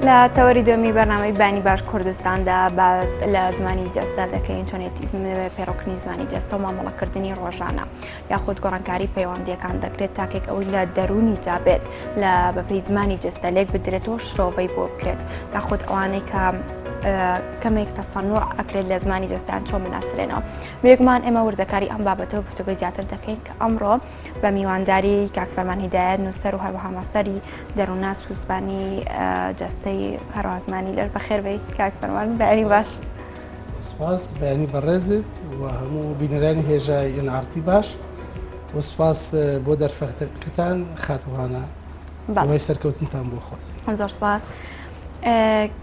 لە تەوەری دووەمی بەرنامەی بانی باش کوردستاندا باس لە زمانی جەستە دەکەین چۆنێتی پەیڕەوکردنی زمانی جەستە و مامەڵەکردنی ڕۆژانە یاخود گۆڕانکاری پەیوەندیەکان دەکرێت تاکێک ئەوەی لە دەروونی دابێت لە بەپێی زمانی جەستە لێک بدرێتەوە شرۆڤەی بۆ بکرێت یاخود ئەوانەی کە کەمێک تەسەنوع ئەکرێت لە زمانی جەستیان چۆن بناسرێنەوە بێگومان ئێمە وردەکاری ئەم بابەتەوە گفتوگۆی زیاتر دەکەین کە ئەمڕۆ بە میوانداری کاک فەرمان هیدایەت نووسەر و هەروەها ماستەری دەروونناس و زمانی جەستەی هەروەها زمانی لەش بەخێربێی کاک فەرمان بەیانی باش. سپاس بەیانی بەڕێزت و هەموو بینەرانی هێژای NRT باش و سپاس بۆ دەرفەتەکەتان خاتوهانە هیوای سەرکەوتنتان بۆ خوازین. زۆر سپاس.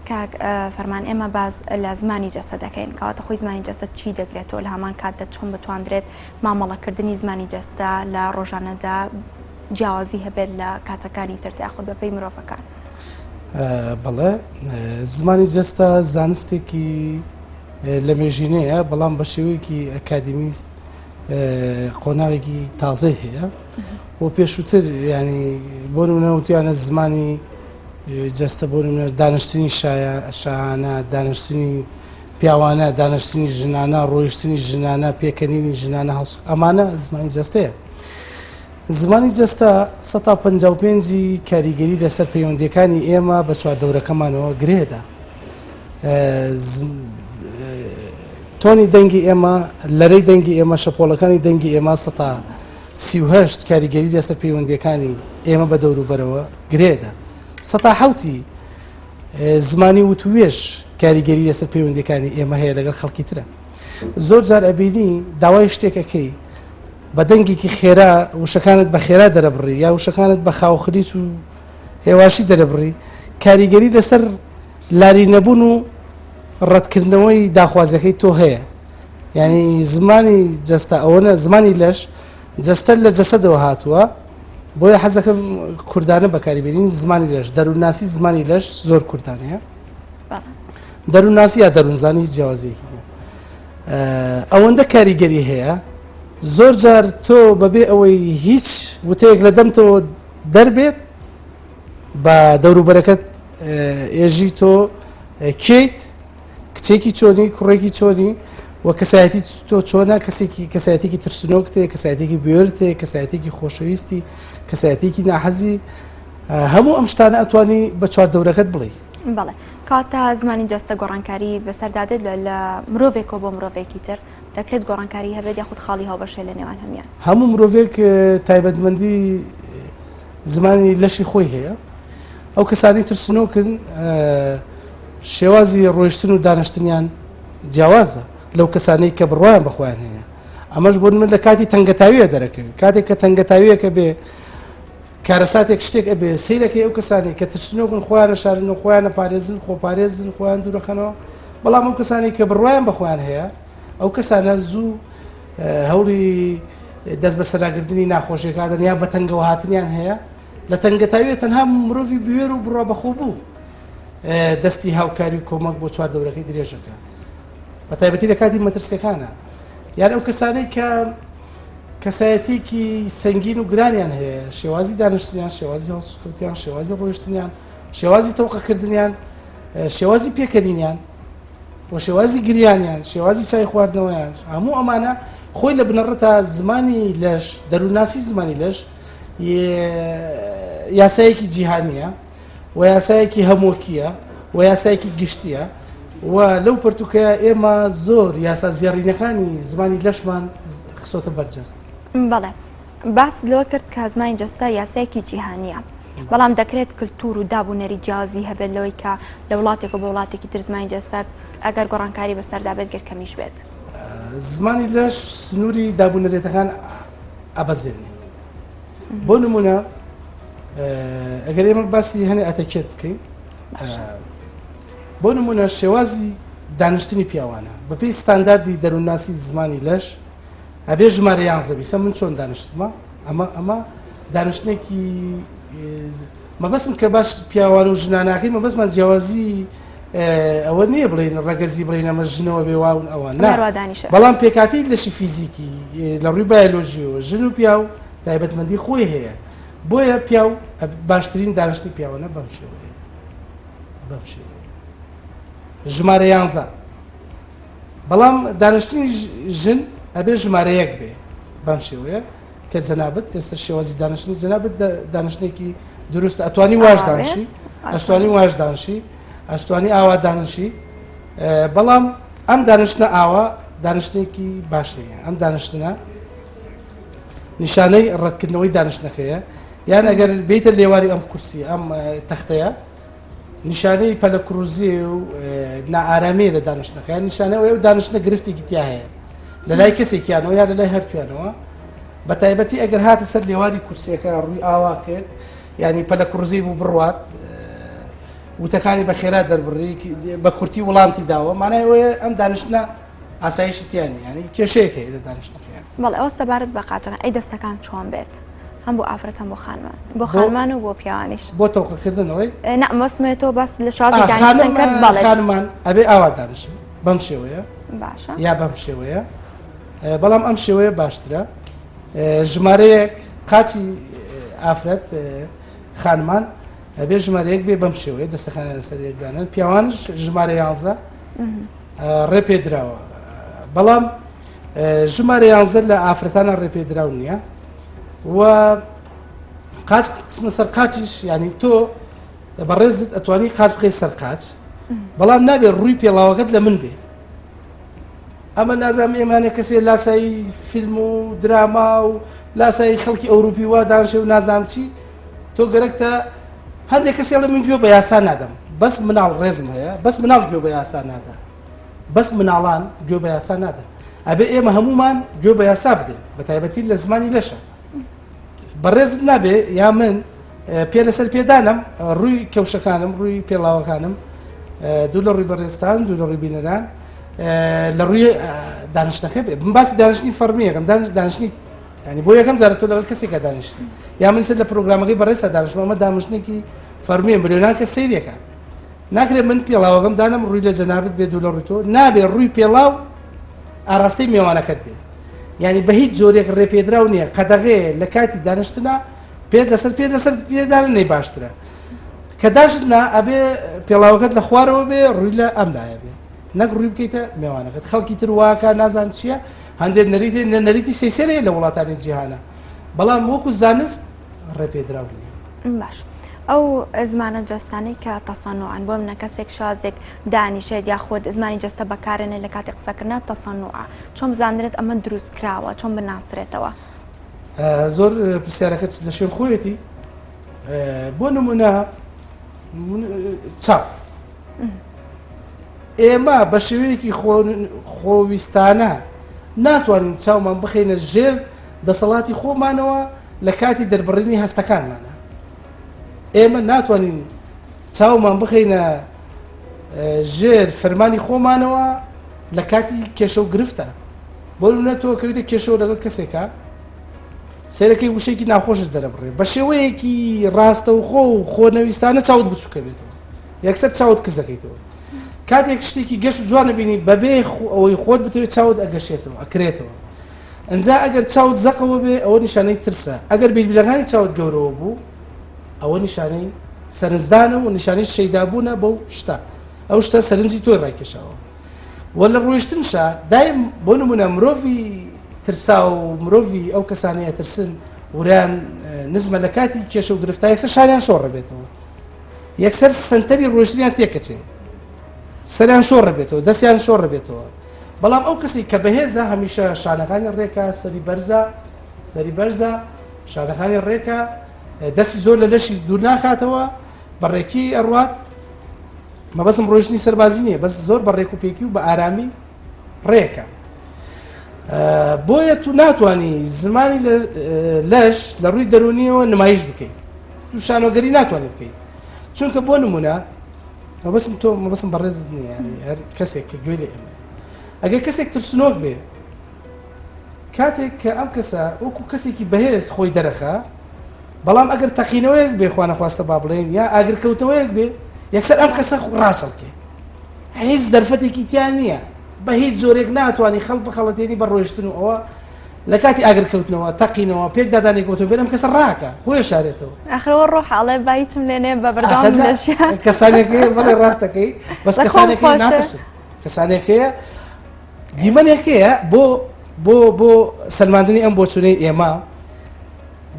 کاک فەرمان ئێمە باز لە زمانی جەستە دەکەین کەواتە خۆی زمانی جەستە چی دەگرێتەوە لە هەمان کاتدا چۆن بتواندرێت مامەڵەکردنی زمانی جەستە لە ڕۆژانەدا جیاوازی هەبێت لە کاتەکانی تر یاخود بەپێی مرۆڤەکان؟ بەڵێ زمانی جەستە زانستێکی لە مێژینەیە بەڵام بە شێوەیەکی ئەکادیمیست قۆناغێکی تازەی هەیە بۆ پێشووتر ینی بۆ نمونە وتیانە زمانی جەستە بۆ نمونە دانیشتنی شایانە دانیشتنی پیاوانە دانیشتنی ژنانە ڕۆیشتنی ژنانە پێکەنینی ژنانە هەڵس ئەمانە زمانی جەستەیە زمانی جەستە سەتا 55 ی کاریگەری لەسەر پەیوەندیەکانی ئێمە بە چواردەورەکەمانەوە گرێدا. تۆنی دەنگی ئێمە لەرەی دەنگی ئێمە شەپۆڵەکانی دەنگی ئێمە سەتا 38 کاریگەری لەسەر پەیوەندیەکانی ئێمە بە دەوروبەرەوە گرێدا. سەتا حوتی زمانی وتوێژ کاریگەری لەسەر پەیوەندیەکانی ئێمە هەیە لەگەڵ خەڵکی ترە. زۆر جار ئەبینی داوای شتێک ئەکەی بە دەنگێکی خێرا وشەکانت بە خێرا دەرەبڕی یا وشەکانت بە خاوخلیچ و هێواشی دەرەبڕی کاریگەری لەسەر لاری نەبوون و ڕەتکردنەوەی داخوازیەکەی تۆ هەیە یعنی زمانی جەستە ئەوەنە زمانی لەش جەستە لە جەسەدەوە هاتووە بۆیە حەزەکەم کوردانە بەکاری بێنین زمانی لەش دەروونناسی زمانی لەش زۆر کوردانەیە دەروونناسی یا دەروونزانی هیچ جیاوازیەکی نییە ئەوەندە کاریگەری هەیە زۆر جار تۆ بەبێ ئەوەی هیچ وتەیەک لە دەمتەوە دەربێت بە دەوروبەرەکەت ئێژی تۆ کێیت کچێکی چۆنی کوڕێکی چۆنی و کەسایەتی تۆ چۆنە کەسێکی کەسایەتێکی ترسنۆکتێ کەسایەتێکی بێرتێ کەسایەتێکی خۆشەویستی کەسایەتێکی ناحەزی هەموو ئەم شتانە ئەتوانی بە چوار دەورەکەت بڵێی. بەڵێ کەواتە زمانی جەستە گۆڕانکاری بەسەردا دێت لە مرۆڤێکەوە بۆ مرۆڤێکی تر دەکرێت گۆڕانکاری هەبێت یاخود خاڵی هاوبەش هەیە لە نێوان هەموان؟ هەموو مرۆڤێک تایبەتمەندی زمانی لەشی خۆی هەیە ئەو کەسانی ترسنۆکن شێوازی ڕۆیشتن و دانیشتنیان جیاوازە لەو کەسانەی کە بڕوایان بە خۆیان هەیە ئەمەش بۆ من لە کاتی تەنگەتاویە دەرەکەوێت کاتێک کە تەنگەتاویەکە بێ کارەساتێک شتێک ئەبێ سەیرەکەی ئەو کەسانەی کە ترسنۆکن خۆیان ئەشارن و خۆیان ئەپارێزن خۆپارێزن خۆیان دوورەخەنەوە بەڵام ئەو کەسانەی کە بڕوایان بە خۆیان هەیە ئەو کەسانە زوو هەوڵی دەست بەسەراگرتنی ناخۆشیەکان یا بە تەنگەوە هاتنیان هەیە لە تەنگەتاویە تەنها مرۆڤی بوێر و بڕوا بەخۆ بوو دەستی هاوکاری و کۆمەک بۆ چوار دەورەکەی درێژەکە بە تایبەتی لە کاتی مەترسیەکانە یان ئەو کەسانەی کە کەسایەتیەکی سەنگین و گرانیان هەیە، شێوازی دانیشتنیان، شێوازی هەڵسوکەوتیان، شێوازی ڕۆیشتنیان، شێوازی تەوقەکردنیان، شێوازی پێکەنینیان و شێوازی گریانیان، شێوازی چای خواردنەوەیان، هەموو ئەمانە خۆی لە بنەڕەتا زمانی لەش، دەروونناسی زمانی لەش یاسایەکی جیهانییە. و یاسایەکی هەمۆکییە و یاسایەکی گشتییە و لەو پەرتوکەیە ئێمە زۆر یاسا زێڕینەکانی زمانی لەشمان خستۆتە بەرجەست. بەڵێ باست لەوە کرد کە زمانی جەستە یاسایەکی جیهانییە، بەڵام دەکرێت کلتور و داب و نەریت جیاوازی هەبێت لەوەی کە لە وڵاتێک و بۆ وڵاتێکی تر زمانی جەستە ئەگەر گۆڕانکاری بەسەردا بێت گەر کەمیش بێت. زمانی لەش سنووری داب و نەریتەکان ئەبەزێنێ. بۆ نمونە ئەگەر ئێمە باسی هەنێ ئەتەکێت بکەین بۆ نمونە شێوازی دانیشتنی پیاوانە بەپێی ستانداردی دەروونناسی زمانی لەش ئەبێ ژمارە یانزە بیسە من چۆن دانیشتمە ئەمە ئەمە دانیشتێکی مەبەستم کە باش پیاوان و ژناناکەی مەبەستمان جیاوازی ئەوە نییە بڵین ڕەگەزی بڵین ئەمە ژنەوە بێ واون ئەوە نا بەڵام پێکاتی لەشی فیزیکی لە ڕووی بایۆلۆژیەوە ژن و پیاو تایبەتمەندی خۆی هەیە بۆیە پیاو باشترین دانیشتنی پیاوانە بەم شێوەیە. بەم شێوەیە ژمارە یانزە بەڵام دانیشتنی ژن ئەبێ ژمارە یەک بێ بەم شێوەیە کە جەنابت ئێستا شێوازی دانیشتنی جەنابت دانیشتنێکی دروست ئەتوانی واش دانشی ئەشتوانی واش دانشی ئەشتوانی ئاوا دانشی بەڵام ئەم دانیشتنە ئاوا دانیشتێکی باش نییە ئەم دانیشتنە نیشانەی ڕەتکردنەوەی دانیشتنەکەیە یان ئەگەر بیتە لێواری ئەم کورسی ئەم تەختەیە نیشانەی پەلەکڕوزی و نائارامیە لە دانیشتنەکە نیشانە ئەوەیە و دانیشتنە گرفتێکی تیا هەیە لە لای کەسێکیانەوە یا لە لای هەرکوێنەوە بە تایبەتی ئەگەر هاتە سەر لێواری کورسیەکە ڕووی ئاوا کرد ینی پەلەکڕوزی بوو بڕوات وتەکانی بە خێرا دەربڕی بە کورتی وڵامتی داوە مانای ئەوەیە ئەم دانیشتنە ئاسایشی تیا نییە یانی کێشەیەک هەیە لە دانیشتنەکەیان. بەڵێ ئەوە سەبارەت بە قاچەکان ئەی دەستەکان چۆن بێت هەم بۆ ئافرەت هەم بۆ خانمان بۆ خانمان و بۆ پیاوانیش؟ بۆ تەوقەکردنەوەی؟ نا مەبەستمە تۆ باس لە شازی دانیشتن کرد بەڵێ خانمان ئەبێ ئاوا دانیشن بەم شێوەیە باشە یا بەم شێوەیە بەڵام ئەم شێوەیە باشترە ژمارەیەک قاچی ئافرەت خانمان ئەبێ ژمارەیەک بێ بەم شێوەیە دەستەکانیان لەسەر یەک دانن پیاوانش ژمارە یانزە ڕێپێدراوە بەڵام ژمارە یانزە لە ئافرەتانە ڕێپێدراو نییە و قاچ خستنە سەر قاچیش ینی تۆ بەڕێزت ئەتوانی قاچ بخەی سەر قاچ بەڵام نابێت ڕووی پێڵاوەکەت لە من بێ ئەمە نازانم ئێمانە کەسێ لاسایی فیلم و دراما و لاسایی خەڵکی ئەوروپی وا دانشێ و نازانم چی تۆ گەرەکتە هەندێک کەس ئەڵێ من گوێ بە یاسا نادەم بەس مناڵ ڕێزم هەیە بەس مناڵ گوێ بە یاسا نادا بەس مناڵان گوێ بە یاسا نادەن ئەبێ ئێمە هەمومان گوێ بە یاسا بدەین بە تایبەتی لە زمانی لەشە بەڕێزت نابێ یا من پێ لەسەر پێدانم ڕووی کەوشەکانم ڕووی پێڵاوەکانم دوو لە ڕووی بەڕێزتان دوو لە ڕووی بینەران لە ڕووی دانیشتەکە بێ من باسی دانیشتنی فەرمیەکەم دانیشتنی ینی بۆ یەکەم جارە تۆ لەگەڵ کەسێکە دانیشت یا من سەر لە پرۆگرامەکەی بەڕێسا دانیشتم ئەمە دانیشتنێکی فەرمیە ملیۆنان کە سەیرەکە ناکرێت من پێڵاوەکەم دانم ڕووی لە جەنابت بێ دوو لە ڕووی تۆ نابێ ڕووی پێڵاو ئاراستەی مێوانەکەت بێ یعنی بە هیچ جۆرێک ڕێپێدراو نییە قەدەغەیە لە کاتی دانیشتنا پێت لەسەر پێت لەسەر پێدانە نەی باشترە کە داشت نا ئەبێ پێڵاوەکەت لە خوارەوە بێ ڕووی لە ئەم لایە بێ نەک ڕووی بکەیتە مێوانەکەت خەڵکی تر واکە نازان چییە هەندێک نەریتی لە نەریتی سەیسەرەیە لە وڵاتانی جیهانە بەڵام وەکو زانست ڕێپێدراو نییە. باش ئەو زمانە جەستانەی کە تەسەنوعن بۆ منە کەسێک شازێک دانیشێت یاخود زمانی جەستە بەکارێنێ لە کاتی قسەکردنا تەسەنوعە چۆن بزانرێت ئەمە دروست کراوە چۆن بناسرێتەوە؟ زۆر پرسیارەکەت لە شوێن خۆیەتی بۆ نمونە چاو ئێمە بە شێوەیەکی خۆویستانە ناتوانین چاومان بخەینە ژێر دەسەڵاتی خۆمانەوە لە کاتی دەربڕینی هەستەکانمانە ئێمە ناتوانین چاومان بخەینە ژێر فەرمانی خۆمانەوە لە کاتی کێشە و گرفتە بۆ نمونە تۆ کەویتە کێشەوە لەگەڵ کەسێکا سەیرەکەی وشەیەکی ناخۆشت دەرەبڕێ بە شێوەیەکی ڕاستەوخۆ و خۆنەویستانە چاوت بچووکە بێتەوە یەکسەر چاوت کزەکەیتەوە کاتێک شتێکی گەش و جوانە بینی بەبێ ئەوەی خۆت بتەوێت چاوت ئەگەشێتەوە ئەکرێتەوە ئەجا ئەگەر چاوت زەقەوە بێ ئەوە نیشانەی ترسە ئەگەر بیربیلەکانی چاوت گەورەوە بوو ئەوە نیشانەی سەرنجدانە و نیشانەی شەیدابوونە بەو شتە ئەو شتە سەرنجی تۆی ڕایکێشاوە وە لە ڕۆیشتنشا دایم بۆ نمونە مرۆڤی ترساو و مرۆڤی ئەو کەسانەی ئەترسن وریان نزمە لە کاتی کێشە و گرفتا یەکسەر شاریان شۆڕەبێتەوە یەکسەر سنتەری ڕۆیشتنیان تێکەچێ سەریان شۆڕەبێتەوە دەستیان شۆڕەبێتەوە بەڵام ئەو کەسی کە بەهێزە هەمیشە شانەکانی ڕێکە سەری بەرزە سەری بەرزە شانەکانی ڕێکە دەستی زۆر لە لەشی دوور ناخاتەوە بەڕێکی ئەڕوات مەبەستم ڕۆیشتنی سەربازی نییە بەس زۆر بە ڕێک و پێکی و بە ئارامی ڕێکە بۆیە تو ناتانی زمانی لەش لە ڕووی دەرونیەوە نمایش بکەیت تو شانۆگەری ناتوانانی بکەیت چونکە بۆ نمونە مەبەستم تۆ مەبەستم بەڕێزت نییە هەر کەسێک کە گوێ لە ئێمە ئەگەر کەسێک ترسنۆک بێ کاتێک کە ئەم کەسە وەکو کەسێکی بەهێز خۆی دەرەخە بەڵام ئەگەر تەقینەوەیەک بێ خوانەخواستە با بڵێین یا ئاگرکەوتنەوەیەک بێ یەکسەر ئەم کەسە ڕاچەڵکێ هیچ دەرفەتێکی تیا نییە بە هیچ جۆرێک ناتوانانی خەڵ بخەڵەتێنی بە ڕۆیشتن و ئەوە. لە کاتی ئاگر کەوتنەوە، تەقینەوە، پێکدادانێکی ئۆتۆمبێل ئەم کەسە ڕاکا، خۆی ئەشارێتەوە. ئاخر ئەوە ڕۆحە ئەڵێ با هیچم لێ نێ بە بەردەوام ئاخر نا، لە ژیان. کەسانێک هەیە بەڵێ ڕاست دەکەی، بەس لە خۆم کەسانێک هەیە خۆشە. ناترسن، کەسانێک هەیە دیمەنێک هەیە بۆ بۆ بۆ سەلماندنی ئەم بۆچوونەی ئێمە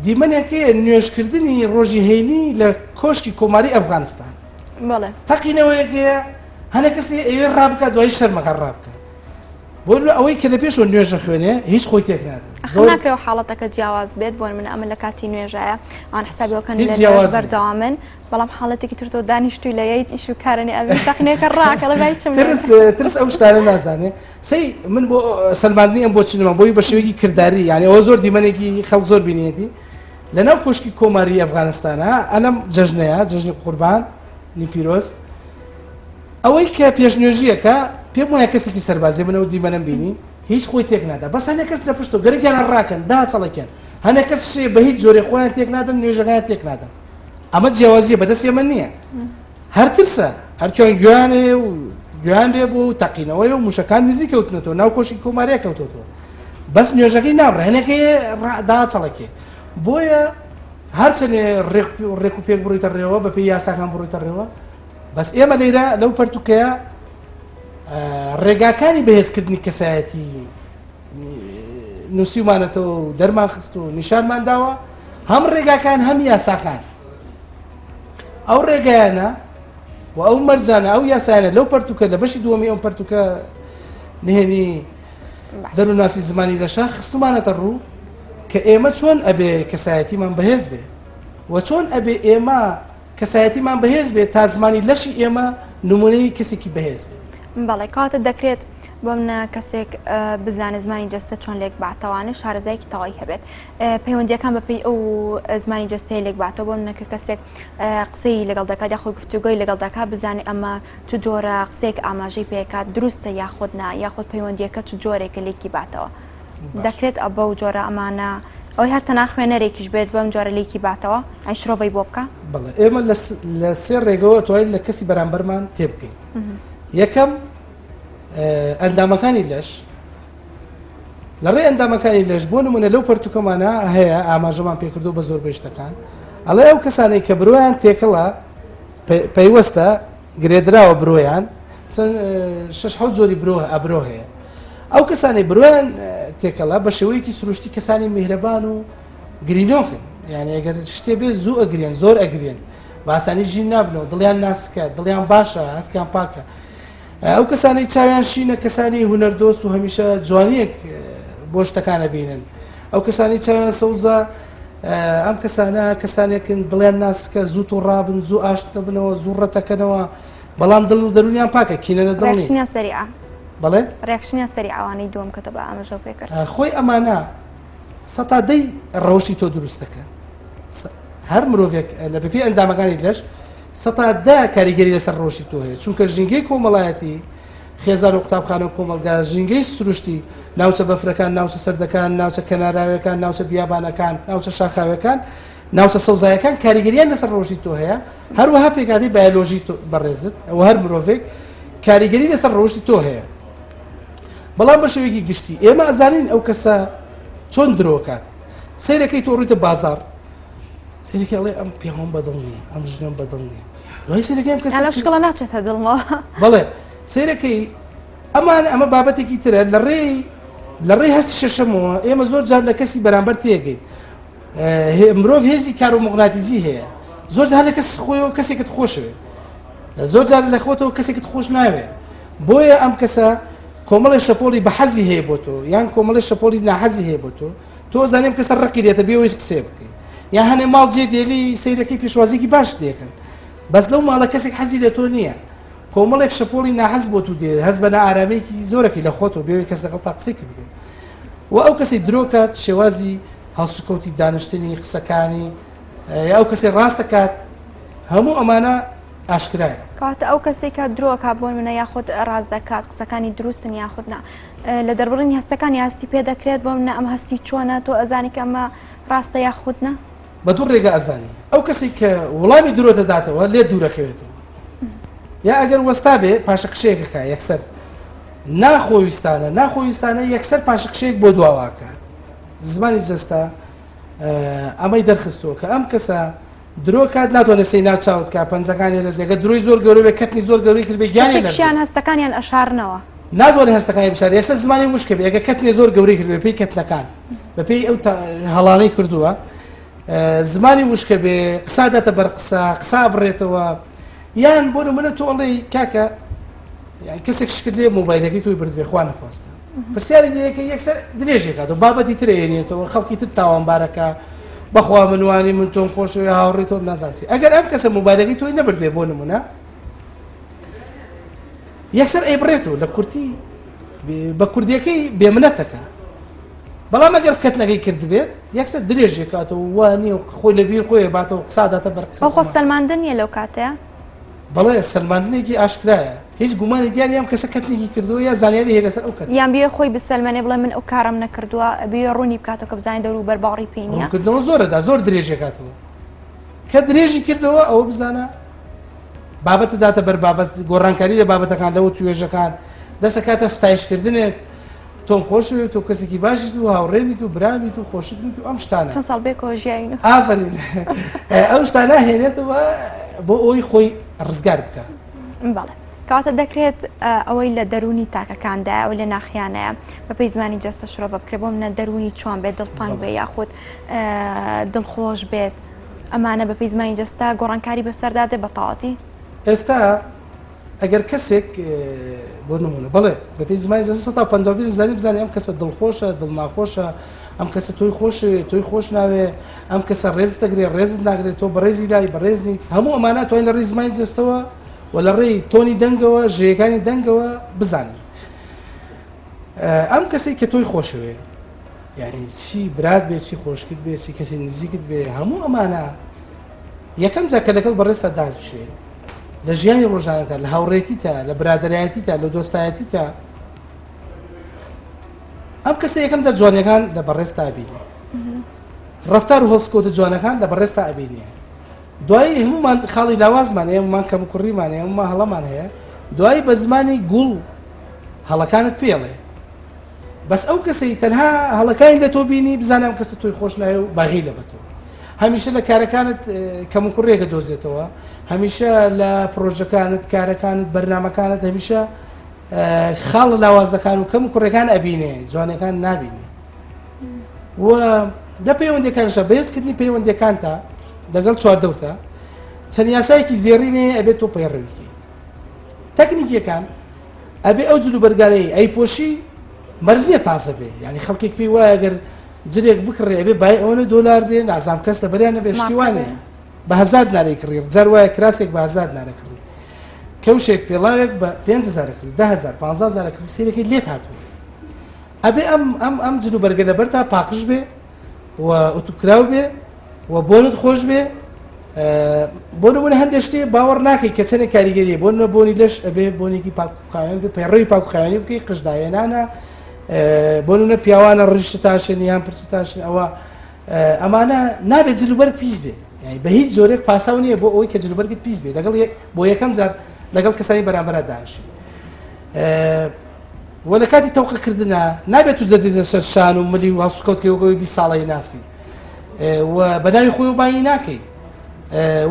دیمەنێک هەیە نوێژکردنی ڕۆژی هەینی لە کۆشکی کۆماری ئەفغانستان. بەڵێ. تەقینەوەیەک هەیە هەنێک کەس هەیە ئەیەوێ ڕابکات دوایی شەرمەکە ڕابکات. بۆ نمونە ئەوەی کە لە پێشەوە نوێژ ئەخوێنێ هیچ خۆی تێک نادات. ئەخر زۆر ناکرێ ئەو حاڵەتەکە جیاواز بێت بۆ نمونە ئەمن لە کاتی نوێژایە ئەوان حسابی وەکەن هیچ لە نوێژ جیاواز نییە. بەردەوامن بەڵام حاڵەتێکی تر تۆ دانیشتووی لە هیچ ئیش و کارە نیە ئەبێ تەقنێکە ڕاکە ئەڵێ با هیچم لێ ترس ترس ئەو شتانە نازانێ سەی من بۆ سەلماندنی ئەم بۆچونەمە بۆی بە شێوەیەکی کرداری یعنی ئەوە زۆر دیمەنێکی خەڵک زۆر بینیەتی لەناو کۆشکی کۆماری ئەفغانستانە ئەلەم جەژنەیە جەژنی قوربان نی پیرۆز ئەوەی کە پێشنوێژییەکە پێم وایە کەسێکی سەربازیە من ئەو دیمەنەم بینی هیچ خۆی تێک نادا بەس هەنێک کەس لە پشتەوە گەرەکیانە ڕاکەن داچەڵەکێن هەنێک کەس شێ بە هیچ جۆرێ خۆیان تێک نادەن نوێژەکەیان تێک نادەن ئەمە جیاوازیە بەدەست ئێمە نییە هەر ترسە هەرچۆن گوێیان هەیە و گوێیان لێ بوو و تەقینەوەی و موشەکان نزیک کەوتنەتەوە ناو کۆشکی کۆماریە کەوتۆتەوە بەس نوێژەکەی نابڕێ هەنێک هەیە داچەڵەکێ بۆیە هەرچەنێ ڕێک و پێک بڕیتە ڕێوە بەپێی یاساکان بڕیتە ڕێوە بەس ئێمە لێرە لەو پەرتوکەیە ڕێگاکانی بەهێزکردنی کەسایەتی نووسیومانەتەوە و دەرمان خست و نیشانمان داوە هەم ڕێگاکان هەم یاساکان ئەو ڕێگایانە و ئەو مەرجانە ئەو یاسایانە لەو پەرتوکە لە بەشی دووەمی ئەم پەرتوکە نهێنی دەروناسی زمانی لەشە خستمانەتە ڕوو کە ئێمە چۆن ئەبێ کەسایەتیمان بەهێز بێ و چۆن ئەبێ ئێمە کەسایەتیمان بەهێز بێت تا زمانی لەشی ئێمە نمونەی کەسێکی بەهێز بێت. بەڵێ کەواتە دەکرێت بۆ منە کەسێک بزانێت زمانی جەستە چۆن لێک باتەوانێ شارەزایەکی تەواوی هەبێت پەیوەندیەکان بەپێی ئەو زمانی جەستەیە لێک باتەوە بۆ منە کە کەسێک قسەی لەگەڵ دەکات یاخود گفتوگۆی لەگەڵ دەکات بزانێ ئەمە چ جۆرە قسەیەک ئاماژەی پێکات دروستە یاخود نا یاخود پەیوەندیەکە چ جۆرێکە لێکی باتەوە. دەکرێت ئە بەو جۆرە ئەمانە ئەوەی هەر تەنها خوێنەرێکیش بێت بەم جۆرە لێکی باتەوە ئەی شرۆڤەی بۆ بکە. بەڵێ ئێمە لە سێ ڕێگەوە توانین لە کەسی بەرامبەرمان تێبگەین یەکەم ئەندامەکانی لەش لە ڕێ ئەندامەکانی لەش بۆ نمونە لەو پەرتوکەمانە هەیە ئاماژەمان پێکردو بە زۆربەی شتەکان ئەڵێ ئەو کەسانێک کە برۆیان تێکەڵە پەیوەستە گرێدراوە برۆیان شش حەوت جۆری برۆ ئەبرۆ هەیە ئەو کەسانەی برۆیان تێکەڵە بە شێوەیەکی سروشتی کەسانی میهرەبان و گرینۆکن یعنی ئەگەر شتێ بێ زوو ئەگرێن زۆر ئەگرێن باسانی ژین نابنەوە دڵیان ناسکە دڵیان باشە هەستیان پاکە ئەو کەسانەی چاویان شینە کەسانی هونەردۆست و هەمیشە جوانیەک بۆ شتەکانە بینن ئەو کەسانی چاویان سەوزە ئەم کەسانە کەسانێکن دڵیان ناسکە زوو توڕابن زوو ئاشت دەبنەوە زوو ڕەتەکەنەوە بەڵام دڵ و دەرونیان پاکە کینە لە دڵ reaction یان سەریعە بەڵێ reaction یان سەریع ئەوانەی دووەم کە تۆ بە ئاماژەو پێ کرد خۆی ئەمانە سەتا دەی ڕەوشی تۆ دروست دەکەن هەر مرۆڤێک لە بەپێی ئەندامەکانی لەش سەتا دە کاریگەری لەسەر ڕەوشی تۆ هەیە چونکە ژینگەی کۆمەڵایەتی خێزان و قوتابخانە و کۆمەڵگا، ژینگەی سروشتی، ناوچە بەفرەکان، ناوچە سەردەکان، ناوچە کەناراویەکان، ناوچە بیابانەکان، ناوچە شاخاویەکان، ناوچە سەوزایەکان کاریگەریان لەسەر ڕەوشی تۆ هەیە، هەروەها پێکهاتەی بایۆلۆژی تۆ بەڕێزت و هەر مرۆڤێک کاریگەری لەسەر ڕەوشی تۆ هەیە. بەڵام بە شێوەیەکی گشتی ئێمە ئەزانین ئەو کەسە چۆن درۆکات. سەیرەکەی تۆ ڕوویتە بازاڕ سەیرەکەی ئەڵێ ئەم پیاوەم بەدڵ نییە، ئەم ژنەم بەدڵ نییە. دوای سەیرەکەی ئەم کەسە لەو شکڵە ناچێتە دڵمەوە. بەڵێ سەیرەکەی ئەمان ئەمە بابەتێکی ترە لە ڕێی لە ڕێی هەستی شەشەمەوە ئێمە زۆر جار لە کەسی بەرامبەر تێگەین مرۆڤ هێزی کارۆموغناتیزی هەیە زۆر جار لە کەس خۆیەوە کەسێکت خۆشەوێ زۆر جار لە خۆتەوە کەسێکت خۆش ناوێ بۆیە ئەم کەسە کۆمەڵی شەپۆڵی بە حەزی هەیە بۆ تۆ یان کۆمەڵی شەپۆڵی ناحەزی هەیە بۆ تۆ تۆ زانیم کەسە ڕقی لێتە بێ ئەوەی قسەیە بکەی یا هەنێ ماڵ جێ دێلی سەیرەکەی پێشوازیکی باش دێکن بەس لەو ماڵە کەسێک حەزی لە تۆ نییە کۆمەڵێک شەپۆڵی ناحەز بۆ تو دێ هەست بە نائارامییەکی زۆرەکەی لە خۆتەوە بێ ئەوەی کەس لەگەڵتا قسەی کردبێ و ئەو کەسی درۆ کات شێوازی هەڵسوکەوتی دانیشتنی قسەکانی یا ئەو کەسی ڕاست دەکات هەموو ئەمانە ئاشکرایە. کەواتە ئەو کەسەی کە درۆ ئەکات بۆ نمونە یاخود ڕاست دەکات قسەکانی دروستن یاخود نا لە دەربڕینی هەستەکانی هەستی پێ دەکرێت بۆ منە ئەم هەستی چۆنە تۆ ئەزانی کە ئەمە ڕاستە یاخود نا؟ بە دوو ڕێگە ئەزانی ئەو کەسێک کە وڵامی درۆ دەداتەوە لێت دوورەکەوێتەوە یا ئەگەر وەستا بێ پاشەکشەیەکەکە یەکسەر ناخۆویستانە ناخۆویستانە یەکسەر پاشەکشەیەک بۆ دواواکە. زمانی جەستە ئەمەی دەرخستووە کە ئەم کەسە درۆ کات ناتوانێت سەی ناو چاوت کا پەنجەکانی لەرزێ گەر درۆی زۆر گەورە بێ کەتنی زۆر گەورەی کرد بێ گیانی لەرزێ. کەسێکیان هەستەکانیان ئەشارنەوە. ناتوانێت هەستەکانی بشارێ یەکسەر زمانی وشکە بێ ئەگەر کەتنێ زۆر گەورەی کرد بێ پێی کەتنەکان بەپێی ئەو هەڵانەی کردووە زمانی وشکە بێ قسا داتە بەر قسە قسا بڕێتەوە یان بۆ نمونە تۆ ئەڵێی کاکە یان کەسێک شکت لێ مۆبایلەکەی تۆی بردبێ خوا نەخواستە پرسیاری لێ یەکە یەکسەر درێژێکاتەوە بابەتی تر ئێنێتەوە خەڵکی تر تاوانبارەکە بەخوا من وانی من تۆم خۆشەوێ هاوڕێی تۆم نازانم چی ئەگەر ئەم کەسە مۆبایلەکەی تۆی نەبردبێ بۆ نمونە یەکسەر ئەیبڕێتەوە لە کورتی بە کوردیەکەی بێمنەتەکە بەڵام ئەگەر کەتنەکەی کردبێت یەکسەر درێژێکاتەوە وانی و خۆی لەبیر خۆی باتەوە قساداتە بەر قسە خۆ سەلماندن نیە لەو کاتەیە بەڵێ سەلماندنێکی ئاشکرایە هیچ گومانی دیار نیە ئەم کەسە کەتنێکی کردووە یا زانیاری هەیە لەسەر ئەو کەتنە. یان بیەوێ خۆی بسەلمێنێ بڵێ من ئەو کارەم نەکردووە بیەوێ ڕوونی بکاتەوە کە بزانێ دەوروبەر باوەڕی پێی نیە. ڕوونکردنەوە زۆر ئەدا زۆر درێژی ئەکاتەوە کە درێژی کردەوە ئەوە بزانە بابەت داتە بەر بابەت گۆڕانکاری لە بابەتەکان لەوە توێژەکان دەسەکاتە ستایشکردنێک تۆم خۆشەوێت تۆ کەسێکی باشیت و هاوڕێمیت و برامیت و خۆشتمیت و ئەم شتانە چەند ساڵ بێکەوە ژیاوین ئافرین ئەو شتانە هێنێتەوە بۆ ئەوی خۆی ڕزگار بکە بەڵێ کەواتە دەکرێت ئەوەی لە دەروونی تاکەکاندایە ئەوەی لە ناخیانەیە بەپێی زمانی جەستە شرۆڤە بکرێت بۆ منە دەروونی چۆن بێت دڵتەنگ بێ یاخود دڵخۆش بێت ئەمانە بەپێی زمانی جەستە گۆڕانکاری بەسەردا دێ بە تەواوەتی ئێستا ئەگەر کەسێک بۆ نمونە بەڵێ بەپێی زمانی جەستە 155 زانی بزانانی ئەم کەسە دڵخۆشە دڵناخۆشە ئەم کەسە تۆی خۆشەوێ تۆی خۆش ناوێ ئەم کەسە ڕێزت دەگرێ ڕێزت ناگرێت تۆ بەڕێزی لای بەڕێز نیت هەموو ئەمانە توانین لە ڕێی زمانی جەستەوە و لە ڕێی تۆنی دەنگەوە ژێیەکانی دەنگەوە بزانین ئەم کەسێک کە تۆی خۆشەوێ یعنی چی برات بێ چی خۆشکت بێ چی کەسی نزیکت بێ هەموو ئەمانە یەکەم جا کە لەگەڵ بەڕێزتا دانیشێ لە ژیانی ڕۆژانەتا لە هاوڕێتیتا لە برادەرایەتیتا لە دۆستایەتیتا ئەم کەسە یەکەم جار جوانیەکان لە بەڕێزتا ئەبینێ ڕفتار و هەڵسکەوتە جوانەکان لە بەڕێزتا ئەبینێ دوایی هەمومان خاڵی لاوازمان هەیە هەمومان کەم و کوڕیمان هەیە هەمومان هەڵەمان هەیە دوایی بە زمانی گوڵ هەڵەکانت پێڵێ بەس ئەو کەسەی تەنها هەڵەکانی لە تۆ بینی بزانە ئەم کەسە تۆی خۆش ناوێ و باغیلە بە تۆ هەمیشە لە کارەکانت کەموکوڕیەکە دۆزێتەوە هەمیشە لە پرۆژەکانت کارەکانت بەرنمەکانت هەمیشە خاڵە لاوازەکان و کەم و کوڕەکان ئەبینێ جوانەکان نابینێ و لە پەیوەندەکانشە بەهێزکردنی پەیوەندەکانتا لەگەڵ چواردەورتا چەند یاسایەکی زێڕینێ ئەبێت تۆ پەیڕەویکەی تەکنیکیەکان ئەبێ ئەو جلوبەرگانەی ئەیپۆشی مەرج نییە تازە بێ یانی خەڵکێک پێی وایە گەر جلێک بکڕێ ئەبێ بای ئەوەنە دۆلار بێ نازام کەس لەبەریان نەبێ شتی وا نییە بە هەزار دینارەی کڕی جار وایە کراسێک بە هەزار دینارە کڕی کەوشێک پێڵاوێک بە 5000 کڕی 10000 15000 کڕی سەیرەکەی لێت هاتووە ئەبێ ئەم ئەم ئەم جلوبەرگە لەبەرتا پاقژ بێ و ئوتوکراو بێ و بۆنت خۆش بێ بۆ نمونە هەندێک شتێ باوەڕ ناکەی کە چەندێک کاریگەریە بۆ نمونە بۆنی لەش ئەبێ بۆنێکی پاک و خاوێن بێ پەیڕەوی پاک و خاوێنی بکەی قژداهێنانە بۆ نمونە پیاوانە ڕیش تاشن یان پرچ تاشن ئەوە ئەمانە نابێت جلوبەرگ پیس بێ یعنی بە هیچ جۆرێک پاساو نییە بۆ ئەوەی کە جلوبەرگت پیس بێ لەگەڵ بۆ یەکەم جار لەگەڵ کەسانی بەرامبەرا دانیشی وە لە کاتی تەوقە کردنا نابێت تو دەدەیتە سەر شان و ملی و هەڵسوکەوت کەی وەک ئەوەی 20 ساڵەی ناسی و بە ناوی خۆی و بانگی ناکەی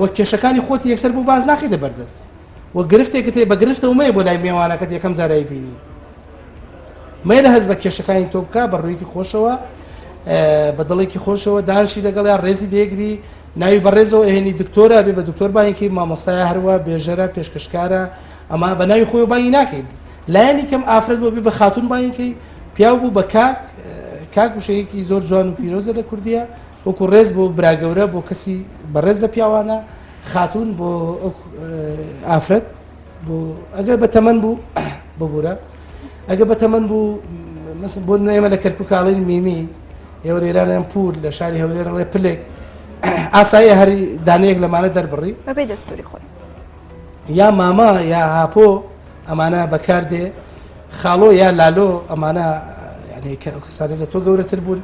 و کێشەکانی خۆتی یەکسەر بۆ باز ناخەیتە بەردەست و گرفتێکت هەیە بە گرفتەوە مەیە بۆ لای مێوانەکەت یەکەم جارای بینی مەیلە هەست بە کێشەکانی تۆ بکە بە ڕوویەکی خۆشەوە بە دڵێکی خۆشەوە دانشی لەگەڵیان ڕێزی لێگری ناوی بەڕێزەوە ئەهێنی دکتۆرە بێ بە دکتۆر بانگی مامۆستایە هەروە بێژەرە پێشکەشکارە ئەمە بە ناوی خۆی بانگی ناکەی لایەنی کەم ئافرەت بۆ بێ بە خاتوون بانگی کەی پیاو بوو بە کاک کاک وشەیەکی زۆر جوان و پیرۆزە لە کوردیە وەکو ڕێز بۆ براگەورە بۆ کەسی بەڕێز لە پیاوانە خاتوون بۆ ئافرەت بۆ ئەگەر بە تەمەن بوو ببوورە ئەگە بە تەمەن بوو بۆ ئێمە لە کەرکک ئەڵێن میمی ئێوە لێرانیان پور لە شاری هەولێر ڵێ پلێک ئاساییە هەری دانەیەک لەمانە دەربڕی بەپێی دەستوری خۆی یا ماما یا هاپۆ ئەمانە بەکاردێ خاڵۆ یا لالۆ ئەمانە یعنی کە ئەو کەسانە لە تۆ گەورەتر بوون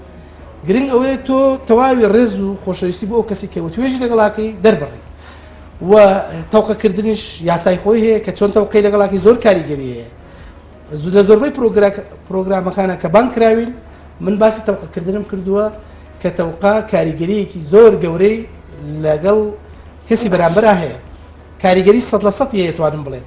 گرنگ ئەوەیە تۆ تەواوی ڕێز و خۆشەویستی بۆ ئەو کەسی کە وتوێژی لەگەڵاکەی دەربڕی و تەوقەکردنیش یاسای خۆی هەیە کە چۆن تەوقەی لەگەڵاکەی زۆر کاریگەری هەیە لە زۆربەی پرۆگرامەکانە کە بانگ کراوین من باسی تەوقەکردنم کردووە کە تەوقە کاریگەریەکی زۆر گەورەی لەگەڵ کەسی بەرامبەرا هەیە کاریگەری سە لە سەتی هەیە توانم بڵێم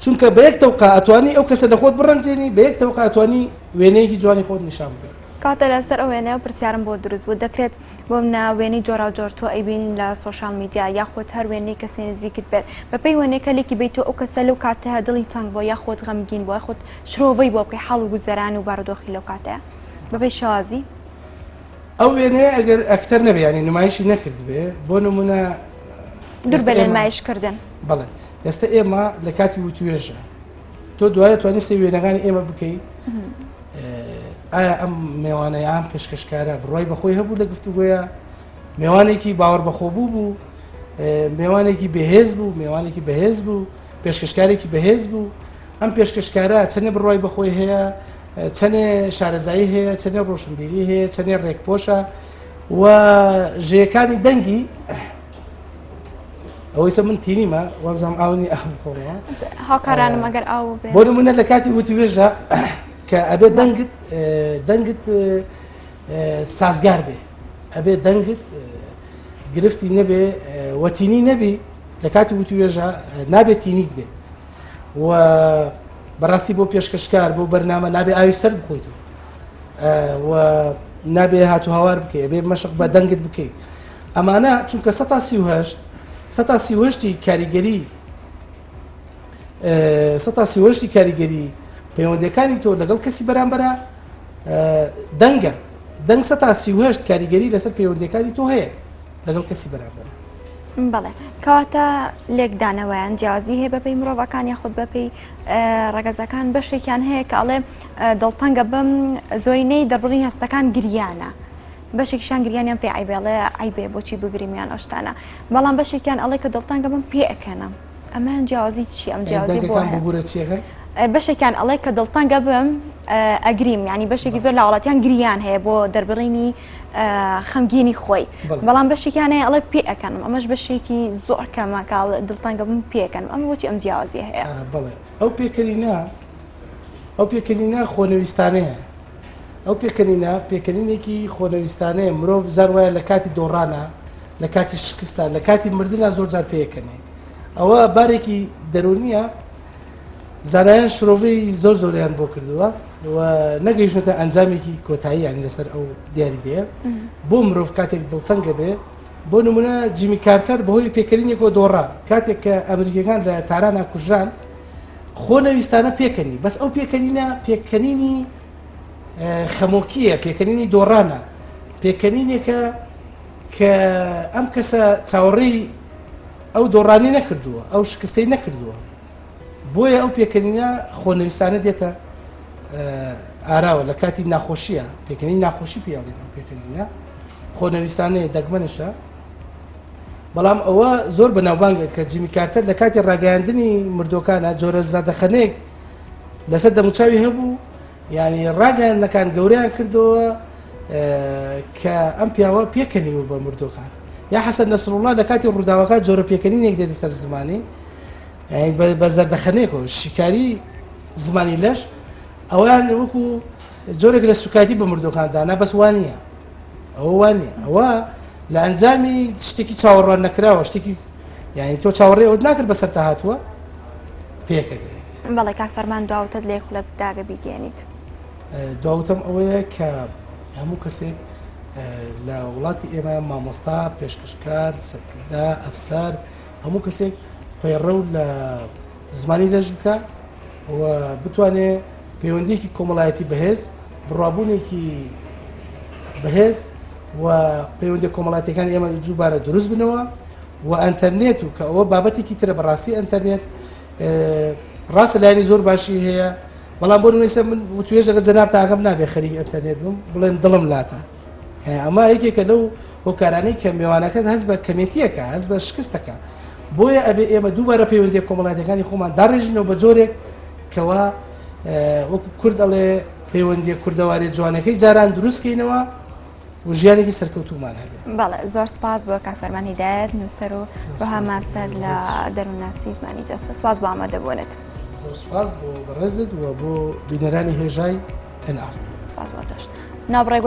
چونکە بە یەک تەوقە ئەتوانی ئەو کەسە لە خۆت بڕەنجێنی بە یەک تەوقە ئەتوانی وێنەیەکی جوانی خۆت نیشان بدەی. کەواتە لەسەر ئەو وێنەیە پرسیارم بۆ دروست بوو دەکرێت بۆ منە وێنەی جۆراوجۆر تۆ ئەیبینین لە social media یاخود هەر وێنەی کەسێ نزیکت بێت بەپێی وێنەکە لێکی بەی تۆ ئەو کەسە لەو کاتەیە دڵی تەنگ بووە یاخود غەمگین بووە یاخود شرۆڤەی بۆ بکەی حاڵ و گوزەران و بارودۆخی لەو کاتەیە بەپێی شێوازی ئەو وێنەیە ئەگەر ئەکتەر نەبێ یانی نمایشی نەکردبێ بۆ نمونە دوور بێ لە نمایشکردن. بەڵێ ئێستا ئێمە لە کاتی وتوێژە تۆ دوایە توانی سێ وێنەکانی ئێمە بکەی ئایا ئەم مێوانەیە ئەم پێشکەشکارە بڕای بەخۆی هەبوو لە گفتوگۆیە مێوانێکی باوەڕ بەخۆبوو بوو مێوانێکی بەهێز بوو مێوانێکی بەهێز بوو پێشکەشکارێکی بەهێز بوو ئەم پێشکەشکارە چەنێ بڕوای بەخۆی هەیە چەنێ شارەزایی هەیە چەنێ ڕۆشنبیری هەیە چەنێ ڕێکپۆشە و ژێکانی دەنگی ئەوەی سە من تینیمە وابزانام ئاونی ئاو بخۆمەوە هاوکارانم ئەگەر ئاو بێ بۆ نمونە لە کاتی وتوێژە کە ئەبێ دەنگت دەنگت سازگار بێ ئەبێ دەنگت گرفتی نەبێ وەتینی نەبی لە کاتی وتوێژە نابێت تینیت بێ و بەڕاستی بۆ پێشکەشکار بۆ بەرنامە نابێ ئاوی سەر بخۆیتەوە و نابێ هات و هاوار بکەی ئەبێ مەشق بە دەنگت بکەیت ئەمانە چونکە 138 138 کاریگەری 138 کاریگەری پەیوەندەکانی تۆ لەگەڵ کەسی بەرامبەرە دەنگە دەنگ 138 کاریگەری لەسەر پەیوەندەکانی تۆ هەیە لەگەڵ کەسی بەرامبەر. بەڵێ کەواتە لێکدانەوەیان جیاوازی هەیە بەپێی مرۆڤەکان یاخود بەپێی ڕەگەزەکان بەشێکیان هەیە کە ئەڵێ دڵتەنگە بم زۆرینەی دەربڕینی هەستەکان گریانە بەشێکیشان گریانیان پێ عیبێ ئەڵێ عیبێ بۆچی بگریم یان ئەو شتانە بەڵام بەشێکیان ئەڵێ کە دڵتەنگە بم پێ ئەکەنم ئەمەیان جیاوازی چی ئەم جیاوازی بۆ دەنگەکان ببورە چیەکەن؟ بەشێکیان ئەڵێ کە دڵتەنگە بم ئەگریم ینی بەشێکی زۆر لە وڵاتیان گریان هەیە بۆ دەربڕینی خەمگینی خۆی بەڵام بەشێکیان هەیە ئەڵێ پێ ئەکەنم ئەمەش بەشێکی زۆر کەمە کاڵ دڵتەنگە بم پێکەنم ئەمە بۆچی ئەم جیاوازیە هەیە؟ بەڵێ ئەو پێکەنینە ئەو پێکەنینە خۆنەویستانەیە ئەو پێکەنینە پێکەنینێکی خۆنەویستانەیە مرۆڤ زار وایە لە کاتی دۆڕانە لە کاتی شکستە لە کاتی مردنا زۆر جار پێکەنێ ئەوە بارێکی دەرونیە زانایان شرۆڤەی زۆر زۆریان بۆ کردووە و نەگەیشتە ئەنجامێکی کۆتایی یانی لەسەر ئەو دیاریدەیە بۆ مرۆڤ کاتێک دڵتەنگە بێ بۆ نمونە جیمی کارتەر بەهۆی پێکەنینێکەوە دۆڕا کاتێک کە ئەمریکیەکان لە تارانا کوژران خۆ نەویستانە پێکەنی بەس ئەو پێکەنینە پێکەنینی خەمۆکیە پێکەنینی دۆڕانە پێکەنینێکە کە ئەم کەسە چاوەڕێی ئەو دۆڕانی نەکردووە ئەو شکستەی نەکردووە بۆیە ئەو پێکەنینە خۆنەویستانە دێتە ئاراوە لە کاتی ناخۆشیە پێکەنی ناخۆشی پێڵێن ئەو پێکەنینە خۆنەویستانەیە دەگمەنشە بەڵام ئەوە زۆر بەناوبانگە کە جیمی کارتەر لە کاتی ڕاگەیاندنی مردۆکانە جۆرە زادەخەنێک لەسەر دەموچاوی هەبوو یعنی ڕاگەیاندنەکان گەوریان کردەوە کە ئەم پیاوە پێکەنیوە بە مردۆکان یا حەسەن نەسروڵڵا لە کاتی ڕووداوەکە جۆرە پێکەنینێک دێتە سەر زمانی بە زەردەخەنێکەوە شیکاری زمانی لەش ئەویان وەکو جۆرێک لە سوکاتی بە مردۆکان دانا بەس وانە ئەوە وانە ئەوە لە ئەنجامی شتێکی چاوەڕوان نەکراوە شتێکی یعنی تۆ چاوەڕێ ئەوت ناکرد بەسەر تا هاتووە پێکەکە بەڵێ کاک فەرمان دواوتت لە خولەک داگە بیگەێنیت دواوتم ئەوەیە کە هەموو کەسێک لە وڵاتی ئێمە مامۆستا پێشکەشکار سەرکردە ئەفسەر هەموو کەسێک پەیڕەو لە زمانی لەش بکە و بتوانێ پەیوەندیەکی کۆمەڵایەتی بەهێز بڕوابوونێکی بەهێز و پەیوەندی کۆمەڵاتیەکانی ئێمە دووبارە دروست بنەوە و ئەتەرنێت و کە ئەوە بابەتێکی ترە بەڕاستی ئەتەرنێت ڕاستە لایەنی زۆر باشی هەیە بەڵام بۆ نوێسە من وتوێژەکە جەناب تاقم نابێ خەریک ئەتەرنێت بم بڵێن دڵم لاتە ئەمە یەکێکە لەو هۆکارانەی کە مێوانەکەت هەست بە کەمێتیەکە هەست بە شکستەکە بۆیە ئەبێ ئێمە دووبارە پەیوەندیە کۆمەڵاتەکانی خۆمان داڕێژینەوە بە جۆرێک کەوا وەکو کورد ئەڵێ پەیوەندیە کوردەوارێ جوانەکەی جاران دروستکەینەوە و ژیانێکی سەرکەوتومان هەبێ. بەڵێ زۆر سپاس بۆ کاک فەرمان هیدایەت نووسەر و بەها ماستەر لە دەروونناسی زمانی جەستە سپاس بۆ ئامادەبوونت. زۆر سپاس بۆ بەڕێزت و بۆ بینەرانی هێژای. NRT. سپاس بۆ تۆش. ناوبڕێک.